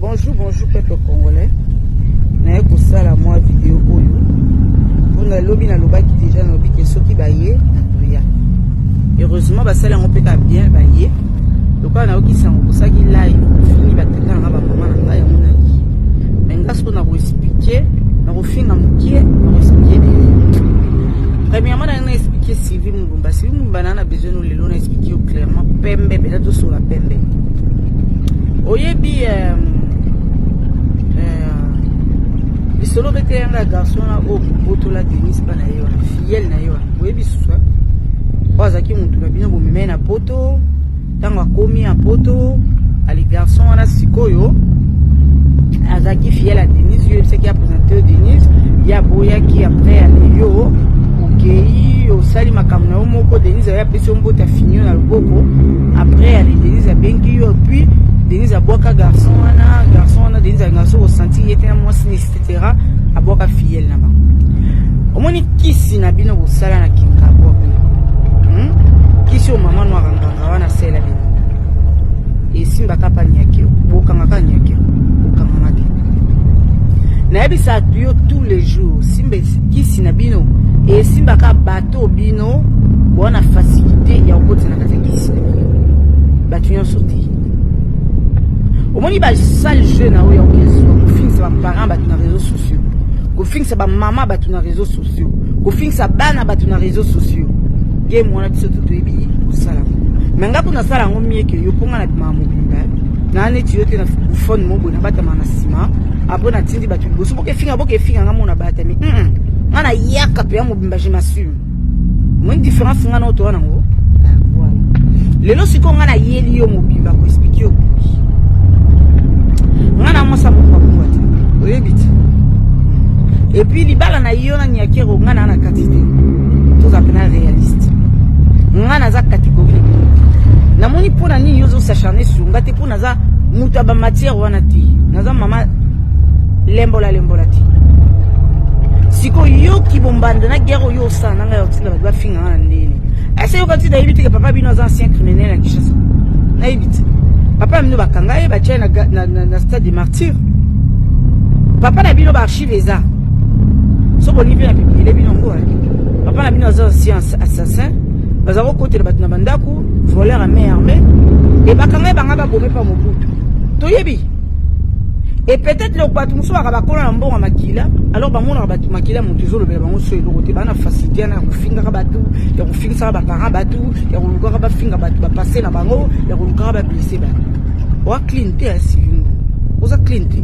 Bonjour, bonjour peuple congolais. Naye kosala mwa video oyo mpona lobi nalobaki deja, nalobi ke soki baye nakoya. Heureusement basali yango mpe ka bien, baye lokola nayoki sango kosaki live ofini batata nanga, bamama na ngai, yango naye. Mais nga soko nakoexpliquer, nakofinga mokie, nakoexpliquer ebele. Premièrement, nangi na expliquer Sylvie Mulumba. Sylvie Mulumba, naa na besoin no lelo na expliquer yo clairement, pembe mpenza, tosola pembe. Oyebi lisolo obete yanga ya garçon wana oyo bobotola Denis mpa na ye wana, filleul na ye wana. Oyebi susu oyo azalaki motu na bino, bomema ye na Poto. Ntango akomi ya Poto, ali garçon wana sikoyo azalaki filleul ya Denise. Yo oyebisaki aprésenter yo Denise, ye aboyaki. Après ale yo okei, osali makambo na yo moko. Denise aye, apesi yo mbote, afini yo na loboko. Après ale Denise abengi yo, puis Denise abwaka garçon wana. Garçon wana, Denise alingaka so kosentir ye te na mwasi, etc. Abwaka filleul na bango. Omoni kisi na bino bosala na Kinkabwa kuna, Kisi oyo mama noaka nganga wana asala bino esimbaka mpa niakeo, bokangaka niakeo, bokanganga te. Nayebisaka yo tous les jours, simba kisi na bino esimbaka bato bino boa na facilité ya kokotisa na kati ya kisi na bino, bato nyonso te. Omoni basale jeu na oyo ya kokezwa kofingisa baparent bato na réseaux sociaux, kofingisa bamama bato na réseaux sociaux, kofingisa bana bato na réseaux sociaux, game wana biso to toyebi kosala. Mais nga mpo nasala yango mieke yo, mpo nga na bimaka mobimba naa neti yo te na phone mo boye, nabatamaka na nsima, après natindi bato liboso, bokefinga, bokefinga. Nga mona batami nga nayaka mpe ya mobimba, je m'assume. Omoni différence nga na oyo toza nango. Voilà, lelo sikoyo nga nayeli yo mobimba koexpliquer yo boye. Nga na mwasi abongabonga te, oyebi te. Et puis libala na yo na Niakero, nga na kati te. Toza mpena réaliste, nga naza catégorie na bino te. Namoni mpo na nini yo ozos'acharner sur nga te, mpo naza moto ya bamatière wana te. Naza mama lembola lembola te. Sikoyo yoki bombanda na guerre oyo osala na ngai ya kotinda bato bafinga nga na ndeni. Ese yoka ti nayebi teke papa bino aza ancien criminel na Kinshasa. Nayebi te papa na bino bakanga ye, batia ye na Stade de Martyr. Papa na bino, baarchive eza, so bolingi mpe na publier bino yango. Papa na bino aza ancien assassin, baza kokotela bato na bandako, voleur à main armée, e bakanga ye, banga babome mpa Mobutu, toyebi. Et peut-être le bato mosusu baka bakola na mbongo ya makila, alors bamonaka bato makila, moto ezolobela bango so eloko te. Baa na facilité wana ya kofingaka bato, ya kofingisaka baparent bato, ya kolukaka bafinga bato bapasse na bango, ya kolukaka bablesser bato. Oa clean te ya Sivingo, oza clean te.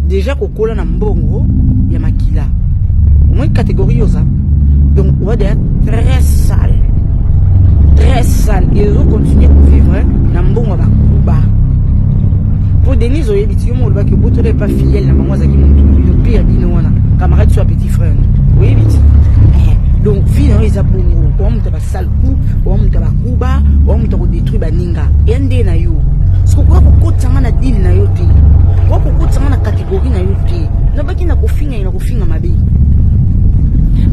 Déjà kokola na mbongo ya makila, omoi catégorie oza, donc oa déjà très sale, très sale. Et ozocontinue kovivre na mbongo ya bakuba. Mpo Denise, oyebi ti yo mo olobaki obotola epa filleul na bango, azalaki motu na bino, pire bino wana camarade so ya petit frère, oyebi ti. Donc vie na yo eza bongo, owa moto ya basale coup, owa moto ya bakuba, owa moto ya kodétruire baninga, eya nde na yo. Soki okoya kokotanga na deal na yo te, okoya kokotanga na catégorie na yo te. Nabaki na kofinga ye, na kofinga mabe.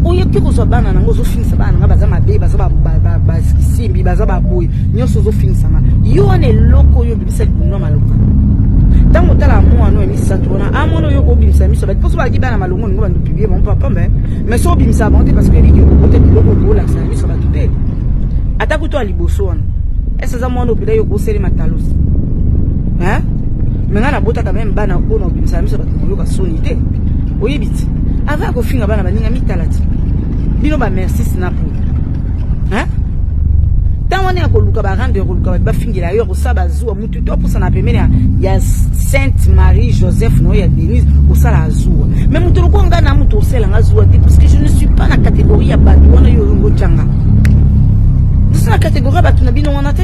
Oyoki kozwa bana nango, ozofingisa bana nanga, baza mabe, baza basimbi, baza baboye nyonso, ozofingisanga yo wana. Eloko oyo obimisa libumu ya malonga, ntango otala mwana oyo misato wana, amona oyo kobimisa miso bato mposo balaki bana malongo, olingo bando publier bango papa. Mais so obimisa bango te, parce que oyebiki okote biloko okolakisa na miso bato te. Ata kutu ya liboso wana, ese eza mwana opela yo koselema talos. Mais ngai nabotaka même bana oyo na obimisa na miso bato, moyoka soni te. Oyebi ti avant ya kofinga bana baninga, mitala ti bino bamerci sinapo. Ntango wana ya koluka barando, ya koluka bato bafingela yo, ya kosala bazuwa, mutu to apusana pembeni ya Sainte Marie Joseph na oyo ya Denise, osala azuwa. Mais moto lokola ngai na moto osalanga zuwa te, parce que je ne suis pas na catégorie ya bato wana. Yo oyongo otyanga tosa na catégorie ya bato na bino wana te.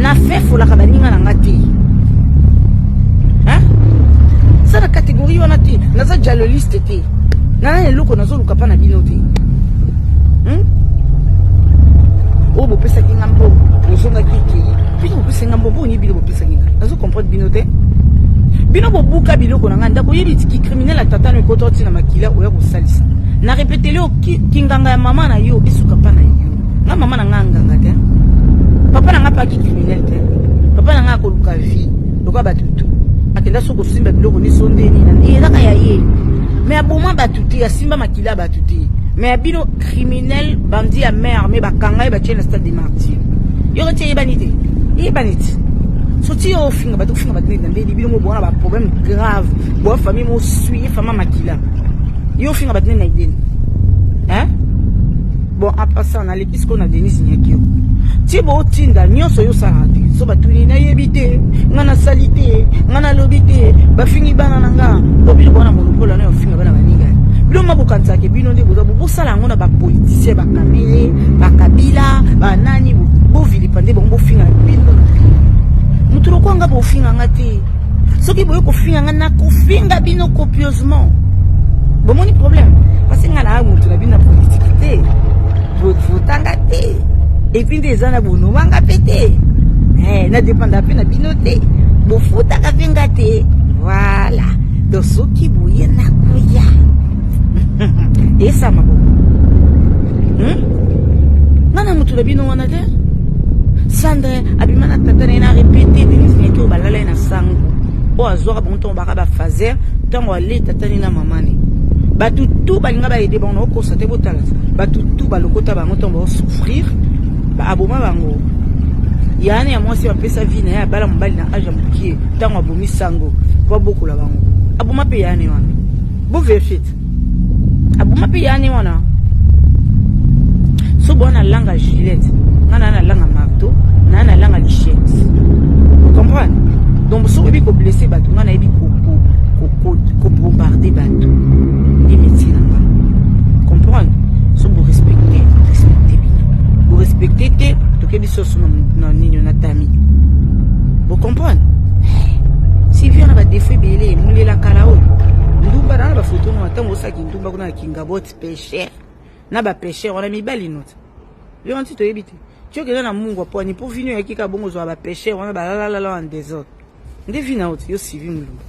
Nafefolaka baninga na nga te, sa na catégorie wana te. Naza dialoliste te, nana eloko nazoluka mpa na bino te. Oyo bopesaki nga mbongo, bozongaki, ekei. Bino bopesaki nga mbongo, boni bino bopesaki nga? Nazo comprendre bino te. Bino bobuka biloko na nga ndako, oyebi tiki criminel ya tata no ekota otina makila oya kosalisa. Na répétele yo, kinganga ya mama na yo esuka mpa na yo. Nga mama na nga nganga te, papa na nga mpe aki criminel te. Papa na nga akoluka vie. Lokola bato tu akenda so kosimba biloko nyonso nde nini ezaka ya ye, mais aboma bato te, asimba makila ya bato te. Mais ya bino criminel, bandi ya main armée, bakanga ye, batie na Stade de Martyr. Yoko ti eyebani te, eyebani te. So ti yo ofinga bato, ofinga bato neti na ndeni bino mo bona baproblème grave, boa famille mosui fama makila, yo ofinga bato neti na ideni, hein? Bon, en passant, naleki sikoyo na Denise Nyakio. Ti botinda nyonso yo osalaka te, so batuni nayebi te, nga nasali te, nga nalobi te, bafingi bana na nga. Po bino bona monopole wana ya ofinga bana baninga, bino ma bokanisaka bino nde boza bosala yango na bapoliticien, bakamere, bakabila, banani, bovilipa nde bango bofinga bino na bino. Moto lokola nga, bofinga nga te. Soki boye kofinga nga, nakofinga bino copieusement. Bomoni problème, parce nga na moto na bino na politike te, votanga te, et puis nde eza na bonomanga mpe te, nadépenda mpe na bino te, bofutaka mpe nga te. Voilà, donc soki boye, nakoya esama bongo. Nga na moto na bino wana te. Sandre abima na tata na ye na répété Denise Nyaki oyo balala ye na sango oyo azwaka bango ntongo baka bafaser, ntango ale tata ni na mama ne, bato tu balinga baaider bango na okosa te. Botala, bato tu balokota bango ntango baosouffrir, aboma bango. Yani ya mwasi bapesa vie na ye, abala mobali na age ya mokie, ntango abomi sango po abokola bango, aboma mpe yani wana. Bovérifier te, aboma mpe yani wana. So boa na langa Gillette, nga na langa marteau, na langa lichette, comprendre? Donc soki oyebi koblesser bato, nga nayebi kobombarder bato, nde métier na nga, comprendre? So borespecte, respecte bino, borespecte te, tokebi soso na nini na tami, bocomprendre? Sylvia na badéfauts ebele, molela kala oyo ndumba na bafoto no, ntango osalaki ndumba kuna na Kingabot, pécher na bapêcheur wana mibali noti yo nti toyebi te. Ti okenda na mungu apwani mpo vino oyaki kaka bongo, ozwaka bapêcheur wana balalalala en désordre, nde vi na yo ti yo Sylvie Mulumba,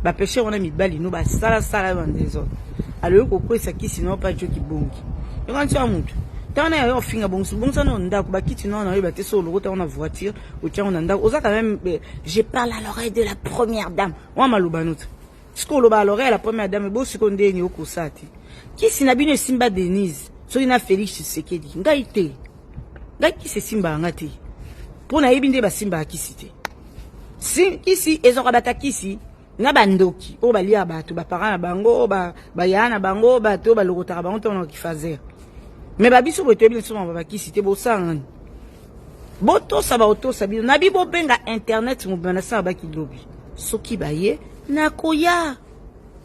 bapêcheur wana mibali no basalasala yo en désordre. Aloyi kokwesa kisi na yo mpa joki bongi yoka nti ya motu ntango na yo ofinga bongisa, bongisa na ndako, bakiti na yo nayoba te. So olokota yango na voiture, otiango na ndako, oza quand même. Je parle à l'oreille de la première dame wana, maloba no te. Sikoyo oloba à l'oreille ya la première dame, bosiko ndeni okosa te. Kisi na bino esimba Denise soki na Félix Tshisekedi, ngai te. Ngai kisi esimbaka nga te, mpo nayebi nde basimbaka kisi te. Si, kisi ezwaka bato ya kisi na bandoki oyo baliaka bato, baparent na bango, bayaya na bango, bato oyo balokotaka bango ntango na kifazer. Mais babiso boye toyebi biso mama bakisi te. Bosala ngani? Botosa, baotosa bino na bi bobenga internet mobima na sala bakilobi. Soki baye, nakoya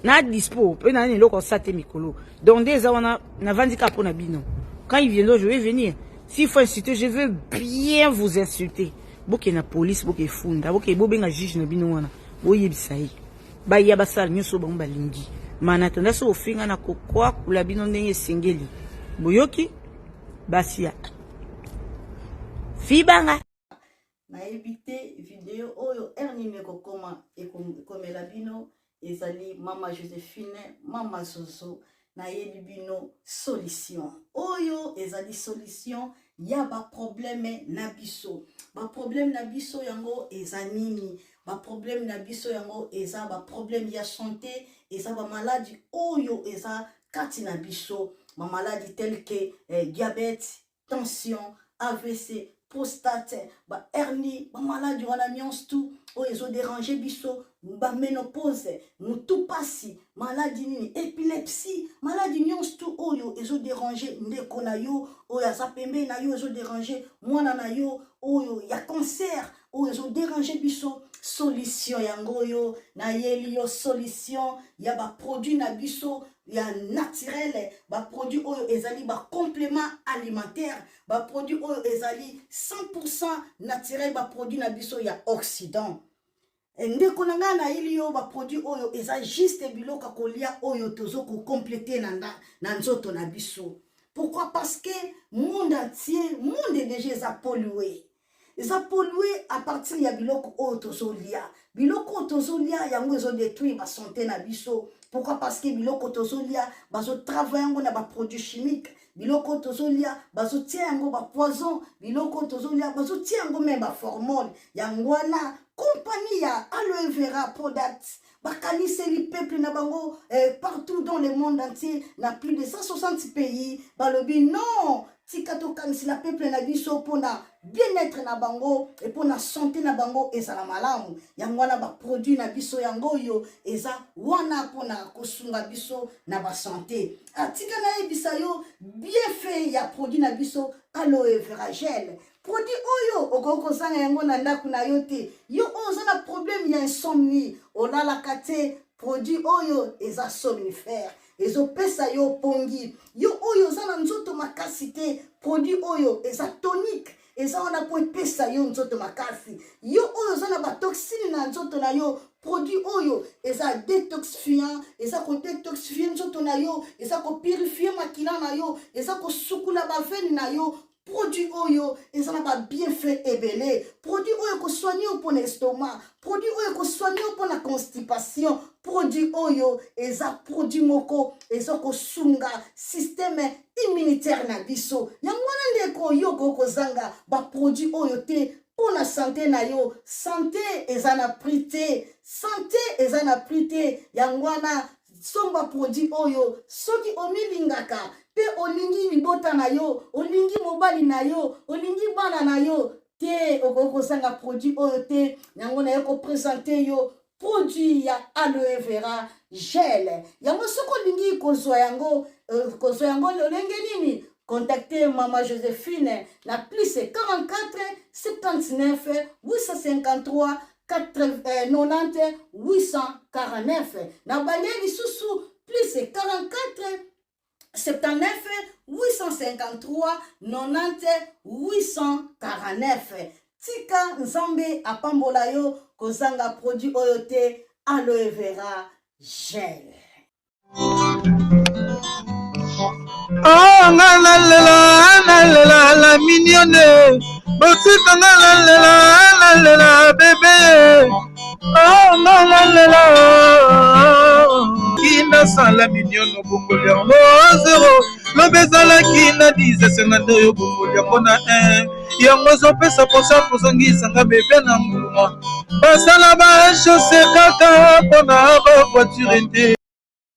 na dispo mpe na nini eloko osala te mikolo. Donc nde eza wana, navandi kaka mpo na bino. Quand ils viendront, je vais venir. S'il faut insulter, je veux bien vous insulter. Boke na police, boke funda, boke bobenga juge na bino wana, boyebisa ye baya basala nyonso bango balingi. Mana tonda so ofinga na kokwakula bino ndenge esengeli. Boyoki basi ya fibanga. Nayebi te video oyo heure nini ekokoma, ekomela bino. Ezali mama Josephine, mama Zozo. Nayebi bino solution oyo ezali solution ya baproblème na biso. Baproblème na biso yango eza nini? Baproblème na biso yango eza baproblème ya santé, eza bamaladi oyo eza kati na biso, bamaladi tel que diabète, tension, AVC, prostate, bahernie, bamaladi wana nyonso tu oyo ezodéranger biso, baménopause, motu pasi, maladi nini, épilepsie, maladi nyonso tu oyo ezodéranger ndeko na yo oyo aza pembeni na yo, ezodéranger mwana na yo oyo ya cancer, oyo ezodéranger biso. Solution yango oyo nayeli yo, solution ya baproduit na biso ya naturel, baproduit oyo ezali bacomplément alimentaire, baproduit oyo ezali 100 naturel, baproduit na biso ya Occident. Ndeko na ngai, nayeli yo baproduit oyo eza juste biloko ya kolia oyo tozo kocompléter na nzoto na biso. Pourquoi? Parce que monde entier, monde déjà eza pollué, eza pollué à partir ya biloko oyo tozolia. Biloko oyo tozolia yango ezodétruire basanté na biso. Pourquoi? Parce que biloko tozolia, bazotravailler yango na baproduit chimique. Biloko oyo tozolia, bazotia yango bapoison. Biloko oyo tozolia, bazotia yango même baformol. Yango wana compagnie ya Ya Aloe Vera Product bakaniseli peuple na bango eh, partout dans le monde entier, na plus de 160 pays. Balobi non, tika tokanisela peuple na biso mpona bien-être na bango e mpona santé na bango ezala malamu. Yango wana baproduit na biso yango oyo eza wana mpona kosunga biso na basanté. Atika nayebisa yo bienfait ya produit na biso Aloe Vera Gel. Produit oyo okoki kozanga yango na ndako na yo te. Yo oyo oza na problème ya insomnie, olalaka te, produit oyo eza somnifère, ezopesa yo pongi. Yo oyo oza na nzoto makasi te, produit oyo eza tonique, eza wana mpo epesa yo nzoto makasi. Yo oyo oza na batoxine na nzoto na yo, produit oyo eza detoxifiant, eza kodetoxifie nzoto na yo, eza kopurifie makila na yo, eza kosukula bavene na yo. Produit oyo eza na babienfait ebele. Produit oyo ekosoigne yo mpona estomac, produit oyo ekosoigne yo mpona constipation. Produit oyo eza produit moko eza kosunga systeme immunitaire na biso. Yango wana ndeko, yo okoki kozanga baproduit oyo te mpona sante na yo. Sante eza na prix te, sante eza na prix te. Yango wana somba produit oyo soki omilingaka mpe olingi libota na yo, olingi mobali na yo, olingi bana na yo te, okoki kozanga produit oyo te. Yango naye kopresente yo produit ya Aloe Vera Gel. Yango soki olingi kozwa yango, kozwa yango lolenge nini? Contacte Mama Josephine na plus 44 79 853 90 849. Na bande lisusu plus 44 79 853 90 849. Tika Nzambe apambola yo, kozanga produit oyo te, Aloe Vera Gel. Oh, nga nalela, nalela la mignonne, botika nga nalela, nalela bebe. Oh, nga nalela kinasala mignonne, obongoli yango zero, lobi ezalaki na 10, esenga nde oyo obongoli yango na 1. Yango ezopesa mposa kozongisa nga bebe na nguluma. Basala ba chausse kaka mpona ba voiture te.